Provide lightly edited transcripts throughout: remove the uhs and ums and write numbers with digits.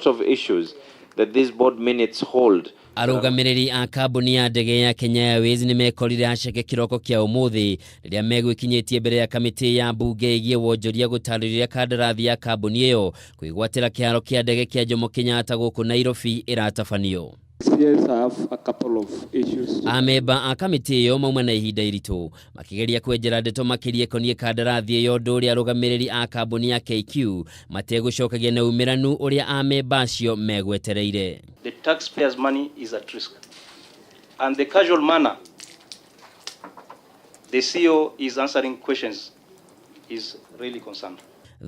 Of issues that these board minutes hold. Arũgamĩrĩri a kambuni ya ndege ya Kenya Airways nĩ mekorire aceke kĩroko kĩa ũmũthĩ rĩrĩa megwĩkinyĩtie mbere ya kamĩtĩ ya mbunge ĩgiĩ wonjoria gũtarĩria kandarathi ya kambuni ĩyo kwĩgwatĩra kĩharo kĩa ndege kĩa Jomo Kenyatta gũkũ Nairobi ĩratabanio. Yes, I have a couple of issues. Amemba a kamĩtĩ ĩyo mauma na ihinda iritũ makĩgeria kwenjera ndeto makĩria ĩkoniĩ kandarathi ĩyo, ũndũ ũrĩa arũgamĩrĩri a kambuni ya KQ mategũcokagia na umĩranu ũrĩa amemba acio megwetereire. The taxpayers' money is at risk. And the casual manner the CEO is answering questions is really concerned.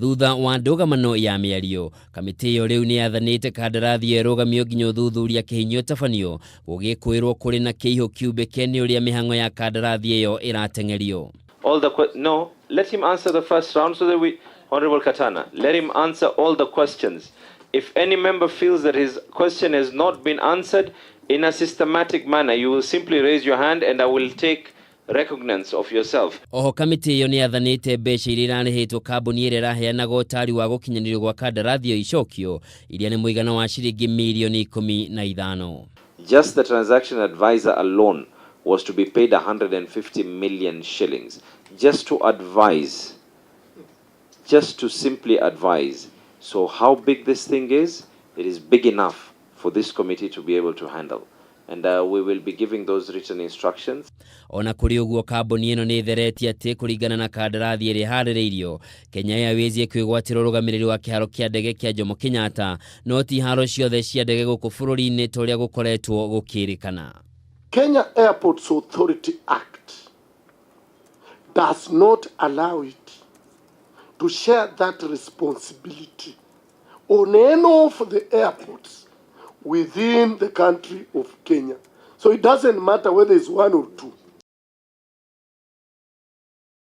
Thutha wa ndũgamano ya mĩario, kamĩtĩ ĩyo rĩu nĩ yathanĩte kandarathi ĩyo ĩrũgamio nginya ũthuthuria kĩhinyio ũtabanio, gũgĩkwĩrwo kũrĩ na kĩihũ kiumbĩke nĩ ũrĩa mĩhang'o ya kandarathi ĩyo ĩrateng'erio. All the no, let him answer the first round so that we, Honorable Katana, let him answer all the questions. If any member feels that his question has not been answered in a systematic manner, you will simply raise your hand and I will take recognizance of yourself. Oho kamĩtĩ ĩyo nĩ yathanĩte mbeca iria irarĩhĩtwo kambuni ĩrĩa ĩraheanaga ũtari wa gũkinyanĩrio gwa kandarathi ĩyo icokio, iria nĩ mũigana wa ciringi mirioni 15. Just the transaction advisor alone was to be paid 150 million shillings just to advise, just to simply advise. So how big this thing is, it is big enough for this committee to be able to handle. And we will be giving those written instructions. Ona kũrĩ ũguo, kambuni ĩno nĩ ĩtheretie atĩ kũringana na kandarathi ĩrĩa ĩharĩrĩirio, Kenya Airways ĩkwĩgwatĩra ũrũgamĩrĩri wa kĩharo kĩa ndege kĩa Jomo Kenyatta, no ti haro ciothe cia ndege gũkũ bũrũri-inĩ ta ũrĩa gũkoretwo gũkĩrĩkana. Kenya Airports Authority Act does not allow it to share that responsibility on any of the airports within the country of Kenya. So it doesn't matter whether it's one or two.